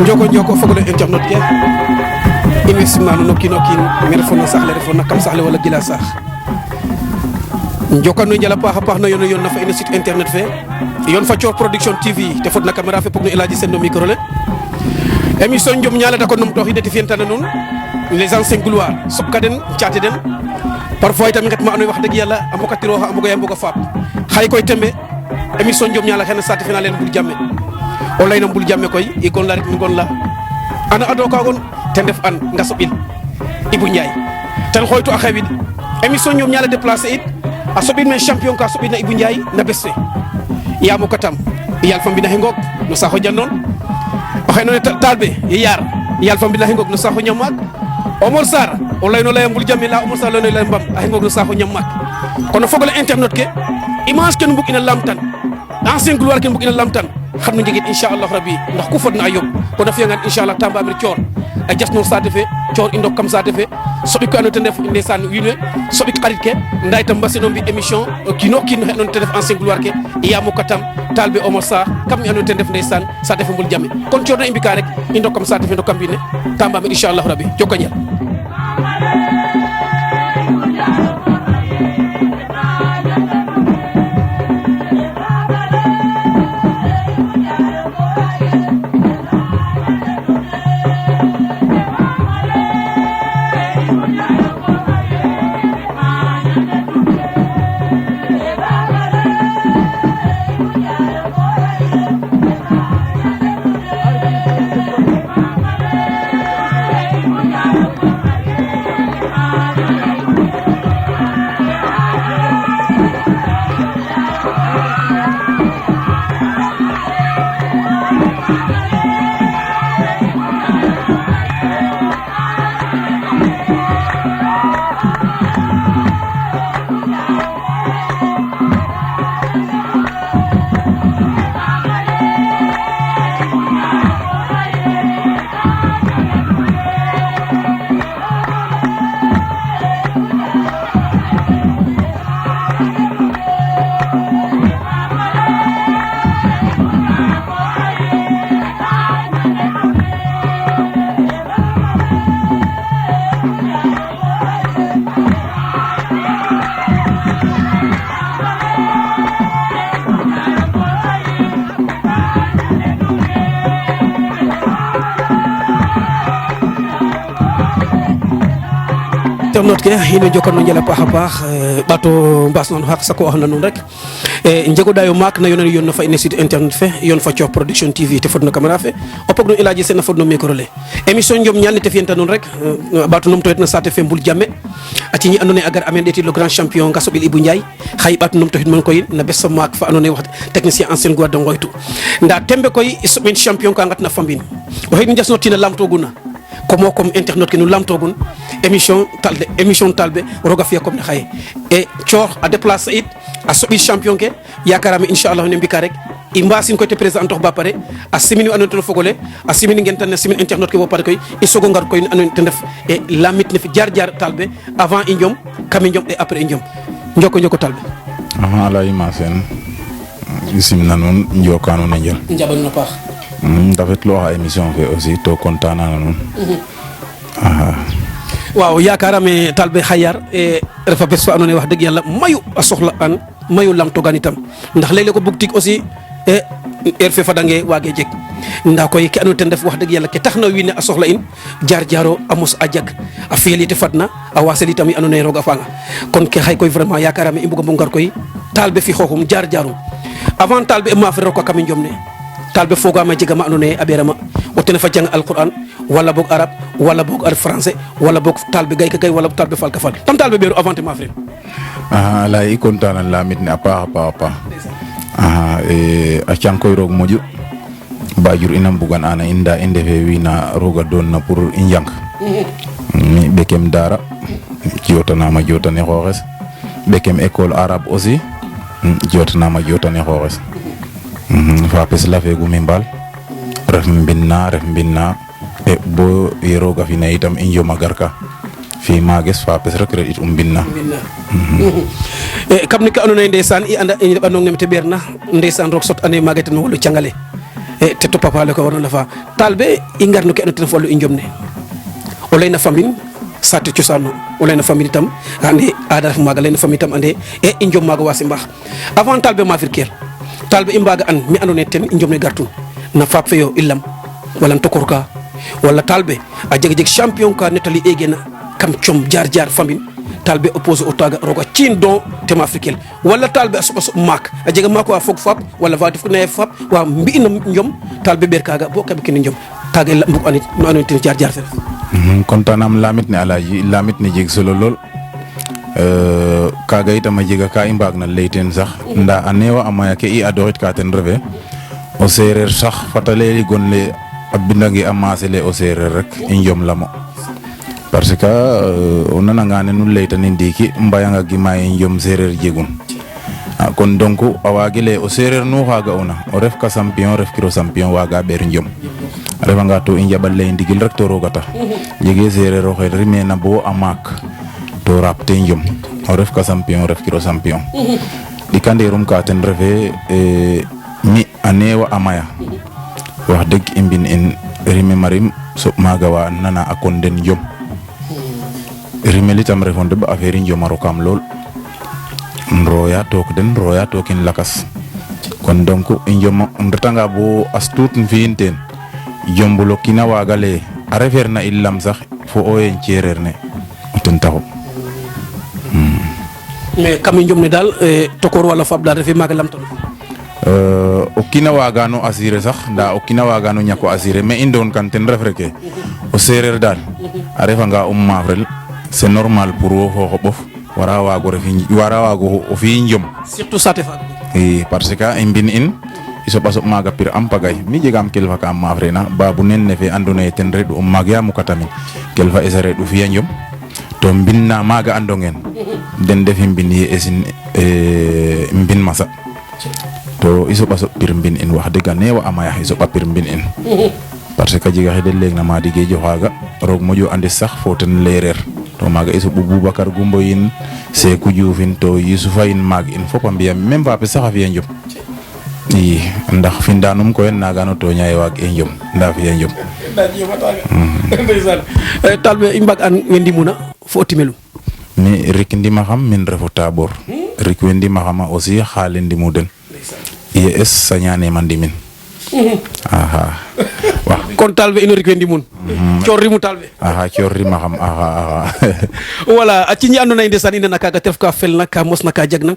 Njoko fogole internet ke investima no kino kin me refona saxle refona kam saxle wala gila sax njokano njala paax na yono yon na fa ina site internet fe yon fa Thior Production TV te fodna caméra fe pok no Elhadji Sène no micro le émission njom ñala da ko num to hideti fientana nun les anciens gloires sop kaden ciate den parfois itam nget ma anoy wax deug yalla amboka tiro ha amboka yamboka fap xay koy tembe émission njom ñala xena sati final len bul jamme o layna bul jamme koy i gon la rek mi gon la ana ado ka gon te def an nga sobil Ibou Ndiaye tan xoytu a xewid émission njom ñala déplacer it a sobil men champion ka sobil na Ibou Ndiaye na besse yamo katam yal fam bi na hengok no saxo jannon o xey no talbe yar yal fam bi na hengok no saxo ñamak Omar Sarr o layno lay bul jamme la Omar Sarr layno lay mbam a hengok no saxo ñamak kono fogole internet ke image ken bug ina lamtan ancien gloire ken bug ina lamtan xam na njegit inshallah rabbi ndax ku fodna ayob ko da fiyangan inshallah tamba amir Thior a jasno sate fe Thior indok kam sate fe sobi ko anote def ndesan wiine sobi xarit ke nday tam basino bi émission kino non te def ancien gloire ke yamo katam talbe Omar Sarr kam mi anote def ndesan sa def mbul jamme kon Thior na imbika rek indok kam sate fe ndokam bine tamba amir inshallah rabbi jokanyal internet ke hino jokano njala paax bato mbas non hak sako wax na nun rek njego dayo mak na yonen yon fa site internet fe yon fa Thior Production TV te fodno camera fe o pok no Elhadji Sène fodno micro le émission njom ñal te fienta nun rek bato num toyet na sate fe mbul jamme ati ñi andone agar amen deti le grand champion ngasobil Ibou Ndiaye xay bato num toyet mon koy na bessa mak fa andone wax technicien ancien guard ngoytu nda tembe koy men champion ka ngatna fambine o hedni jasno tina lamto guna comme internet ke nu lamtogun émission talbe roga fiya comme ne xaye et Thior a déplacer it a sobi champion ke yakarami inshallah ne mbika rek i mbasin ko te présenter ba pare a simini anoto fogole a simini ngenta na simini internet ke bo pare koy i sogo ngar koy anoto def et lamit ne fi jar talbe avant i njom kam njom et après njom njoko talbe ala ima sen simna non njokano na njel njabal na paax dafet lo ha émission fe aussi to contana non waaw yakarame talbe xayar e refa bes fa andone wax deug yalla mayu a soxla an mayu lam togan itam ndax leyle ko bug tik aussi e fe fadange wage jeg nda koy ke andone ten def wax deug yalla ke taxna wiine a soxla in jar jaro amos a jag a felite fadna a waseli tam andone roga fanga kon ke xay koy vraiment yakarame i mbugo ngar koy talbe fi xoxum jar jarum avant talbe ma fe roko kam njomne talbe fogama jega ma andone a berama o tene fa jang alquran wala bok arab wala bok français wala bok talbe gay ka gay wala talbe fal ka fal tam talbe beru avanté ma frère la i contana la mitne a pa e a cankoy rog moju bajur inam bugan ana inda inde fe wina roga don na pour injang mi bekem dara jotana ma jotane xores bekem école arabe aussi jotana ma jotane xores fa pes la fe gumi mbal ref mbinna e bo yeroga fina itam injoma garka fi mages fa pes rek it binna e kam ni ka andona ndeysaan i anda e banong nem te berna ndeysaan rok sot ane magate no wolo cangale e te to papa le ko warno lafa talbe i ngarno ke ten fallu i njomne o leyna famille sate cosano o leyna famille tam ande ada ref maga leyna famille tam ande e i njom maga wasi mbax avant talbe mafir kel talbe i mbaga an mi ando naye ten i njomne gartun na faap fe yo i lam wala tokor ka wala talbe a jeg champion ka netali egena kam com jar famille talbe opposé o taga roga cin don tema africain wala talbe a soɓa soɓ maak a jega maak wa fog fap wala va def naye fap wa mbi'ina njom talbe ɓeer kaga bo kaɓe kene njom kaga i mbug anit no ando ten jar fe ref kontanam lamit ne alaji lamit ne jeg solo lool kaga itam a jega ka i mbaag na ley ten sax nda a neewa a maya ke i adoxit ka ten refe o sereer sax fata leyeli gon le a bindange a masele o sereer rek i njom lamo parce que o nananga ne nu leytani ndiiki mbayanga gima ye njom sereer jegun kon donc a waage leye o sereer nu xaga una o ref ka champion ref kiro champion waga ɓeer njom a refanga to i njaɓal ley ndigil rek to roga tax jege sereer oxe rimena bo a maak to raap te njom o ref ka champion ref kiro champion ɗikanderum ka ten refe mi a neewa a maya wax deg i mbin in rime marim soɓ maaga wa nana a kon den njom rimel itam refo ndeɓ affaire i njom a rokaam lool roya took den roya tookin lakas kon donc i njom retanga bo as tuut fi'in teen jombul o kiin a waaga lay a refeer na i lam sax fo o yeen ceereer ne ten taxu mais kam i njom ne daal tokor wala fap daal refe maaga lamtan o kiin a waagano assurer sax nda o kiin a waagano ñako assurer mais i ndoon kan ten ref reke o seereer daal a refanga maaf rel c'est normal pour wo fo xoɓof wara waago o fi njom surtout sate faga i parce que i mbin in i soɓa soɓ maaga pir am pagay mi jegaam kelfa ka maaf rena babu nen ne fe ando naye ten reɗ'u o maag ya mukatamin kelfa esa reɗ'u fi'a njom to mbin na maaga andongen den defi mbin ye esin mbin masa to i soɓa soɓ pir mbin in wax deg a neewa a maya i soɓa pir mbin in parce que a jega xe den leeg na Mady Guedie xaaga roog moƴo andis sax fo ten leereer to maaga i soɓu Boubacar Goumbo yin Sékou Diouf in to Youssoufa yin maag in fop a mbiya même fape sax a fi'a njom i ndax findanum koy nagano toña ye waag e njom nda fi'a njom ndeysaan talbe i mbag an we ndimuna fo o timelum mi rik ndimaxam min refo Tabor rik we ndimaxama aussi xaale ndimu den ye es sañanema ndimin aha wa kon talbe ino rik we ndimun coor rimu talbe aha coor rimaxam aha voilà a ciñi ando naye ndeysaan i nana kaga te ref ka felna ka mosna ka jagna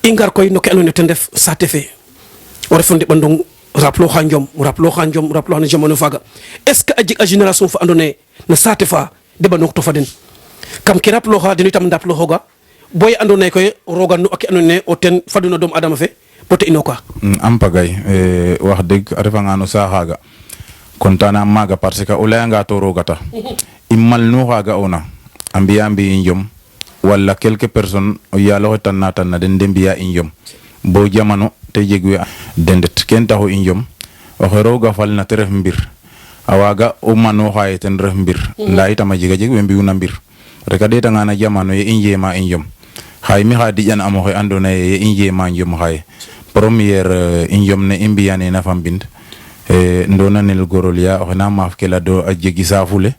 i ngar koy no ke ando naye ten ref saate fe o refo ndeɓandong raplo xa njom jamano faga est ce que a jeg a génération fa ando naye no saate fa deɓandong to fa den kam ke raploxa den itam ndaploxoga boy ando naye koy roga no ke ando naye o ten faduna doom adama fe bo te inoka am pagay wax deg a refanga no saax xaaga contanam maaga parce que o layanga to roga tax i mal nu xaaga ona a mbiya mbi'i njom wala quelques personnes o yaaloxe tanna den de mbiya i njom bo jamano te jeg we dendet ken taxu i njom oxe roga falna te ref mbir a waaga o manooxa ten ref mbir nda itam a jeg we mbi'una mbir rek a ɗeetanga na jamano ye i njema i njom xaye mi xa diƴan am oxe ando naye ye i njema njom xaye première i njom ne i mbiyanena fa mbind ndona nel Gorolia oxe na maaf ke lado a jegi saafule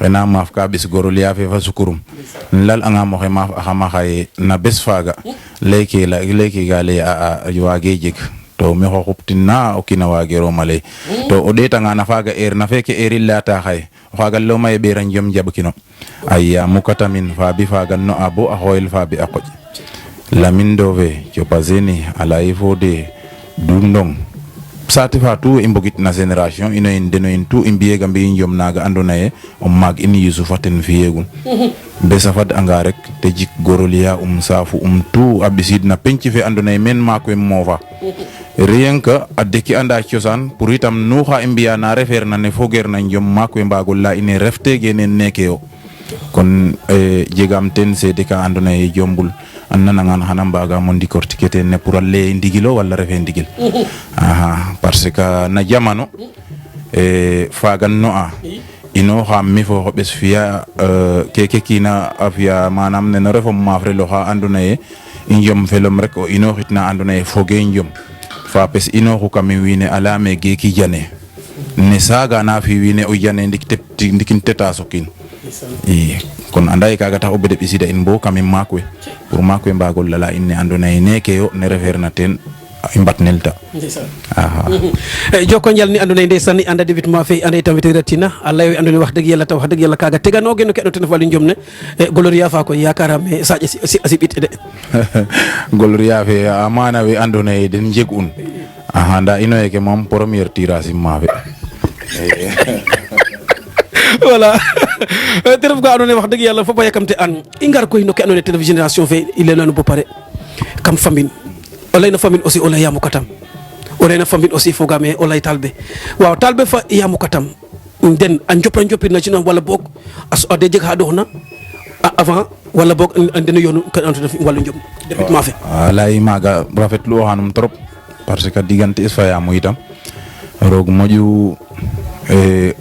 oxe na maaf ka ɓis Gorolia fe fa sukurum lal angam oxe maaf axama xaye na bes faaga leyke ga leye a waage jeg to mi xo xuptina o kiina wageroma ley to o ɗeetanga na faaga heure na feke heure i leyata xaye o xaaga leyoma ye ɓeera njom jaɓkino aya mukatamin faabi faaga no a bo a xooyel faabi a qoƴ Lamine Dove Diopazeni Alaye Fodé Dundong saate fa tout i mbogit na génération ino in deno in tout i mbiyega mbi njom naga ando naye o maag in Youssoufa ten fiyegun besa fad anga rek te jik Gorolia saafu tout a ɓisid na penc fe ando naye men maak we moofa rien que a deki anda cosaan pour itam nu xa i mbiya na refeer na ne fogeer na njom maak we mbago la ine reftege nen neke yo kon jegam ten seede ka ando naye jombul an nanangan xana mbaga mo ndikortike ten ne pour a leye ndigilo wala refe ndigil aha parce que na jamano fagan no a ino xa mi fo xoɓes fiya keke kiina a fiya manam neno refo maaf relo xa ando naye i njom felom rek o inoxit na ando naye foge njom fapes inoxu kami wiine a leyame geeki jane ne saaga na fi wiine o jane ndikin teta sokin i kon anda ye kaga tax o bede ɓisida in bo kami maak we pour maak we mbago lala in ne andoona ye neke yo ne refeer na teen i mbatnel ta joko njal ni andoona ye ndeysaan i anda débutement fe anda itam wete retina a layo andoona ye wax dëgg yàlla taw wax dëgg yàlla kaga teganoge no ke andoona ten falu njom ne Gloria fa koy yakarame Sadio a siɓit de Gloria fe amana we andoona ye den njeg'un nda ino yeke moom premier tirage ma fe voilà te ref ka andoona ye wax dëgg yàlla fop a yakamte an i ngar koy no ke andoona ye ten ref génération fe i leelanu bo pare kam famine o leyna famine aussi o lay yamu katam o leyna famine aussi fogaame o lay talbe waaw talbe fa yamu katam den a njopir na ci wala boog a de jeg xa doxna avant wala boog den yoonu ke andoona ye wàllu njom débutement fe lay maaga rafetlu oxanum trop parce que digante is fa yamu itam roog moƴu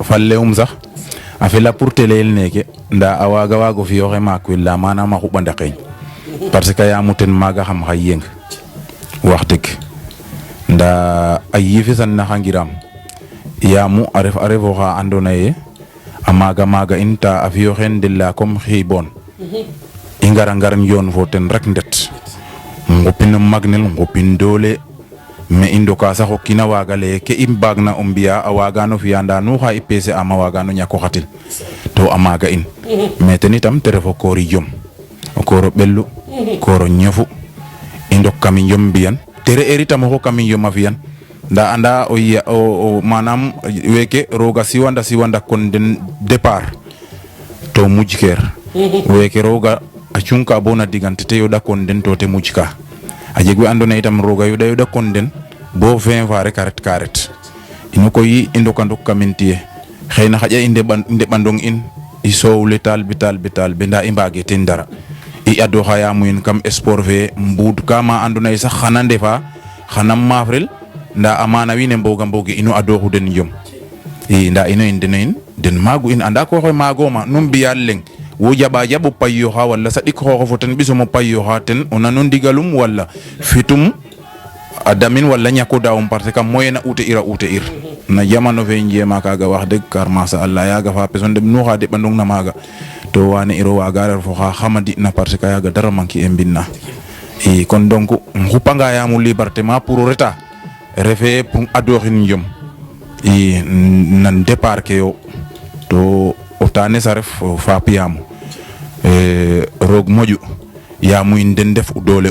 falle'um sax a fela pour te leyel neke nda a waago fi'ooxe maak we la manam a xuɓandaqeeñ parce que yamu ten maaga xam xa yeng wax dëgg nda a yifisan naxangiram yamu a ref oxa andoona ye a maaga in ta a fi'ooxeen de la comme xiibon i ngar yoon fo ten rek ndet ngupin magnel ngupin doole mais i ndoka sax o kiin a waaga lay ke i mbaagna o mbi'a a waagano fi'a nda nu xa i peser am a waagano ñak o xatil to a maaga in mais ten itam te ref o koori jom o koor o ɓellu koor o ñofu i ndok kam i njom mbi'an te re'eer itam oxu kam i njom a fi'an nda anda o manam weeke rooga siwanda kon den départ to mujkeer weeke rooga a cunka bo na digante te yoɗa kon den to te mujka a jeg we andoona ye itam rooga yoɗa kon den bo 20 fa rek a ret ka ret ino koy i ndokandok kamin tiye xëyna xaƴa i ndeɓandong in i soowle talbe nda i mbaage teen dara i adoxa yaam in kam sport fe mbuud ka ma andoona ye sax xana ndefa xana maafrel nda amana wiin we mbooge ino adooxu den njom i nda ino in deno in den maagu in anda ko xe maagoma nu mbi'a leŋ wo jaɓ o payoxa wala saɗik xooxof o ten ɓisom o payoxa ten o nano ndigalum wala fitum a damin wala ñako daawum parce que moyen na ute ir na jamano fe njema kaga wax deg car masa Allah yaga fa peson dem nu xa deɓandong na maaga to wane iro waaga ref oxa xamadi na parce que yaga dara manquer e mbinna i kon donc xupanga yamu liberté pour o reta refe pour adooxin njom i nan départ ke yo to o tanes a ref fapiyamo roog moƴu yamu in den def doole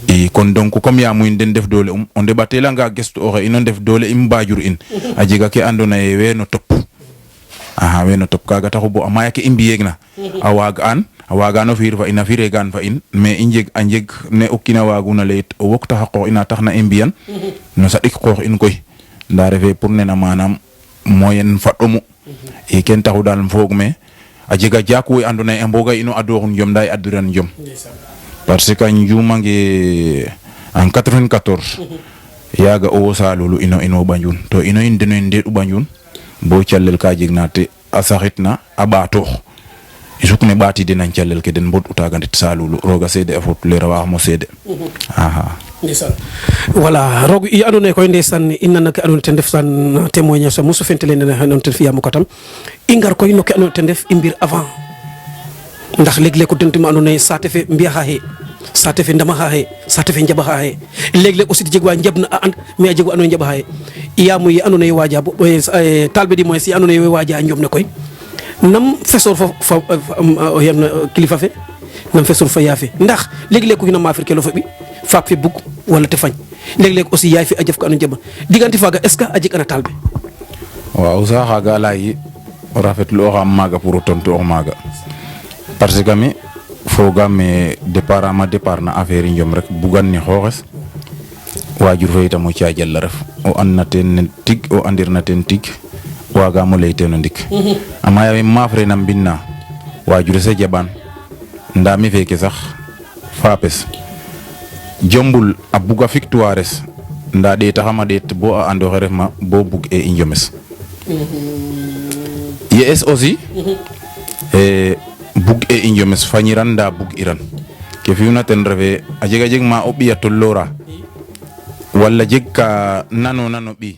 i kon donc comme yamu in den def doole o ndeɓatelanga gestu oxe ino ndef doole im mbajur in a jega ke andoona ye we no top we no top kaga taxu bo a maya ke i mbiyeeg na a waagano fi'ir fa in a firegaan fa in mais a njeg ne o kiin a waaguna layit o woktax a qoox ina taxna i mbi'an no saɗik qoox in koy nda refe pour nena manam moyen fa ɗomu i ken taxu daal foog me a jega jaak we andoona ye a mbooga ino adooxun njom nda i aduran njom parce que njumange en 94 yaga o Salulu ino Banjul to ino in deno in ndeeɗu Banjul bo calel ka jegna te a saxitna a ɓaatoox i suk ne ɓaatide nan calel ke den mbod utaga ndet Salulu roga seede a fot le rawaxamo seede ndeysaan voilà roog i andoona yee koy ndeysaan i nana ke andoona yee ten ref san témoignage mosu fente le nene ten fi'aam o katam i ngar koy no ke andoona yee ten ref i mbir avant ndax léeg-léeg o dentima andoona yee saate fe mbi'a xaxe saate fe ndama xaxe saate fe njaɓa xaxe léeg-léeg aussi jeg wa njaɓna a and mais a jeg wa andoona yee njaɓa xaxe yaam ye andoona yee waaja talbe di moy si andoona yee we waaja njom ne koy nam fesoor fa kilifa fe nam fesoor fa yaa fe ndax léeg-léeg ku na maafir ke lo faɓi faap fe bug wala te fañ léeg-léeg aussi yaay fi a jëf ko ando njëba diggante faaga est-ce que a jeg ana talbe waaw sa xaaga lay rafetlu oxam maaga pour o tontu ox maaga parce que mi fogaam me départ na affaire njom rek bugan ni xooxes waajur fe itam o caajal la ref o and na teen tig o andir na teen tig waagaam o lay teen o ndik a maya me maaf re na mbinna waajur se jaɓaan nda mi feeke sax faapes jombul a buga victoires nda ɗeetaxam a ɗeet bo a ando xe refma bo bug e i njomes ye'es aussi bug e i njomes fañiran nda bug iran ke fi'una ten refe a jeg ma o ɓiya tolloora walla jeg ka nano ɓi